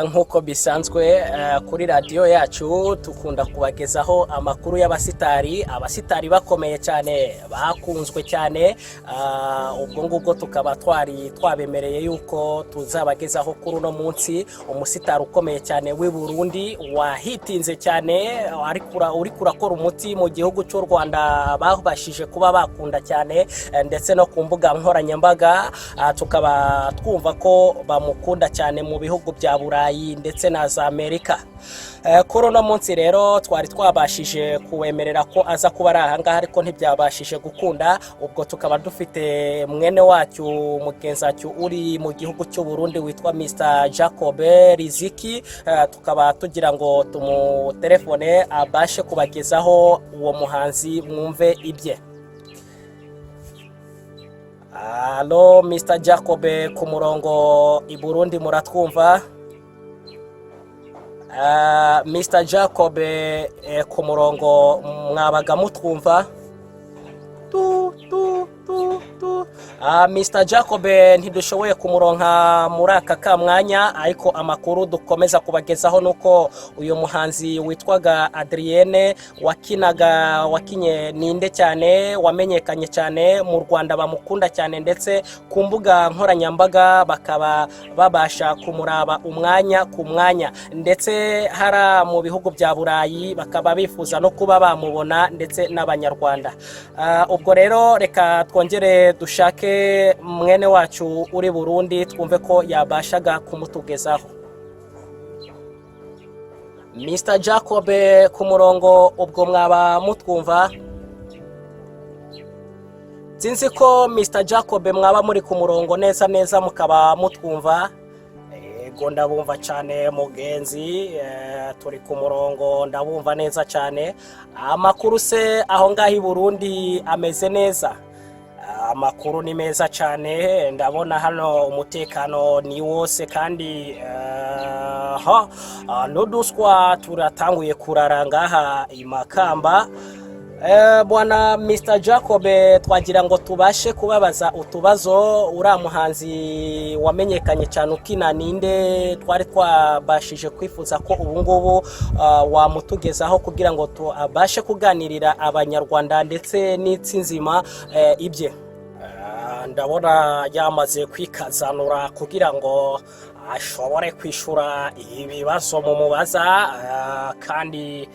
Nk'uko bisanzwe kuri radiyo yacu tukunda kubagezaho amakuru y'abasitari, abasitari bakomeye cyane, bakunzwe cyane. Ubwo ngubwo tukaba twari twabemereye yuko tuzabagezaho kuri uno munsi umusitari ukomeye cyane w'i Burundi wahitinze cyane, ariko uri kurakora umuti mu gihugu cy'u Rwanda, babashije kuba bakunda cyane, ndetse no ku mbuga nkoranyambaga tukaba twumva ko bamukunda cyane mu bihugu bya Burayi ndetse na za Amerika. Kuri uno munsi rero twari twabashije kuwemerera ko aza kuba ari ahangaha, ariko ntibyabashije gukunda. Ubwo tukaba dufite mwene wacu, mugenzi wacu uri mu gihugu cy'u Burundi witwa Mr Jacob Riziki. Tukaba tugira ngo tumutelefone abashe kubagezaho uwo muhanzi, mwumve ibye. Allo, Mr Jacob ku murongo i Burundi, muratwumva? Mr Jacob ku murongo, mwabaga mutwumva? Tu tu tu tu. Mr Jacob ntidushoboye kumuronka muri aka kamwanya, ariko amakuru dukomeza kubagezaho nuko uyu muhanzi witwaga Adrienne wakinaga, wakinye ninde cyane, wamenyekanye cyane mu Rwanda, bamukunda cyane, ndetse ku mbuga nkoranyambaga bakaba babasha kumuraba umwanya ku mwanya, ndetse hari mu bihugu bya Burayi bakaba bifuza no kuba bamubona, ndetse n'Abanyarwanda. Ubwo rero reka twongere dushake mwene wacu uri Burundi, twumve ko yabashaga kumutugezaho. Mr Jacob ku murongo, ubwo mwaba mutwumva? Sinzi ko Mr Jacob mwaba muri ku murongo neza neza, mukaba mutwumva. Yego, ndabumva cyane mugenzi, turi ku murongo, ndabumva neza cyane. Amakuru se aho ngaho i Burundi ameze neza? Amakuru ni meza cyane, ndabona hano umutekano ni wose kandi ha, n'uduswa turatanguye kurara ngaha i Makamba. Bwana Mr Jacob, twagira ngo tubashe kubabaza utubazo. Uriya muhanzi wamenyekanye cyane ukina ninde, twari twabashije kwifuza ko ubu ngubu wamutugezaho kugira ngo tubashe kuganirira Abanyarwanda ndetse n'isi nzima ibye. Ndabona yamaze kwikazanura kugira ngo ashobore kwishura ibibazo mumubaza, kandi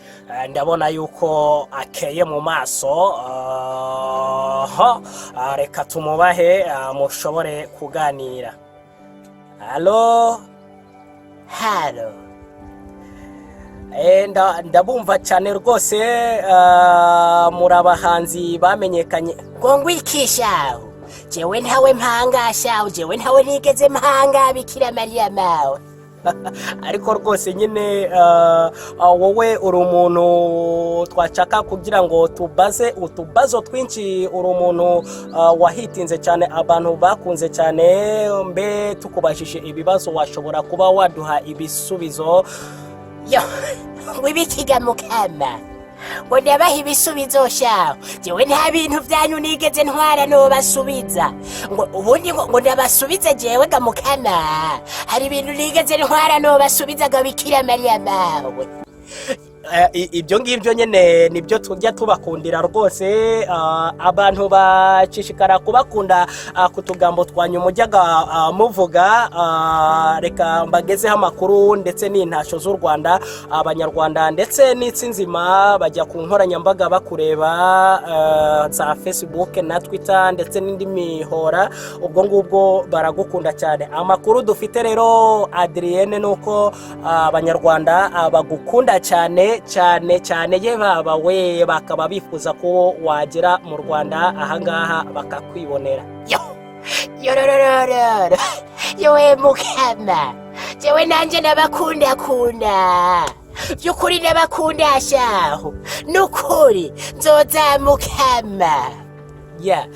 ndabona yuko akeye mu maso. Reka tumubahe mushobore kuganira. Allo? Halo. Ndabumva cyane rwose, muri abahanzi bamenyekanye. Ngo ngwikishaho, jewe ntawe mpangashaho, jewe ntawe nigeze mpanga, Bikira Mariya mawe. Ariko rwose nyine wowe uri umuntu twashaka kugira ngo tubaze utubazo twinshi. Uri umuntu wahitinze cyane, abantu bakunze cyane. Mbe tukubajije ibibazo washobora kuba waduha ibisubizo? Yo, ngo ibikiga mukama, ngo ndabaha ibisubizo shaho? Jewe nta bintu vyanyu nigeze ntwara nobasubiza. Ngo ubundi ngo ndabasubize jewe ga mukama? Hari ibintu nigeze ntwara nobasubiza ga Bikira Mariya mawe? Ibyo ngibyo nyine nibyo tujya tubakundira rwose. Abantu bacishikara kubakunda ku tugambo twa nyuma ujyaga muvuga. Reka mbagezeho amakuru ndetse n'intasho z'u Rwanda. Abanyarwanda ndetse n'isi nzima bajya ku nkoranyambaga bakureba, za Facebook na Twitter ndetse n'indi mihora. Ubwo ngubwo baragukunda cyane. Amakuru dufite rero, Adrienne, ni uko Abanyarwanda bagukunda cyane cyane cyane, ye baba we, bakaba bifuza ko wagera mu Rwanda ahangaha bakakwibonera. Yo, yorororororo, yowe mukama, jewe nanje ndabakundakunda by'ukuri, ndabakunda shaho, nukuri nzoza mukama. Yeah,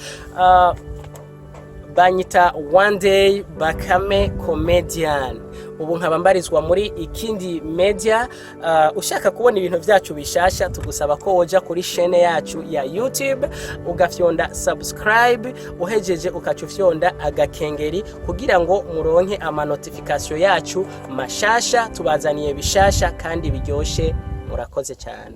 banyita One Day Bakame Comedian. Ubu nkaba mbarizwa muri Ikindi Media. Ushaka kubona ibintu byacu bishasha, tugusaba ko woja kuri chaîne yacu ya YouTube, ugafyonda subscribe, uhejeje ukaca ufyonda agakengeri kugira ngo muronke ama notification yacu mashasha. Tubazaniye bishasha kandi biryoshe. Murakoze cyane.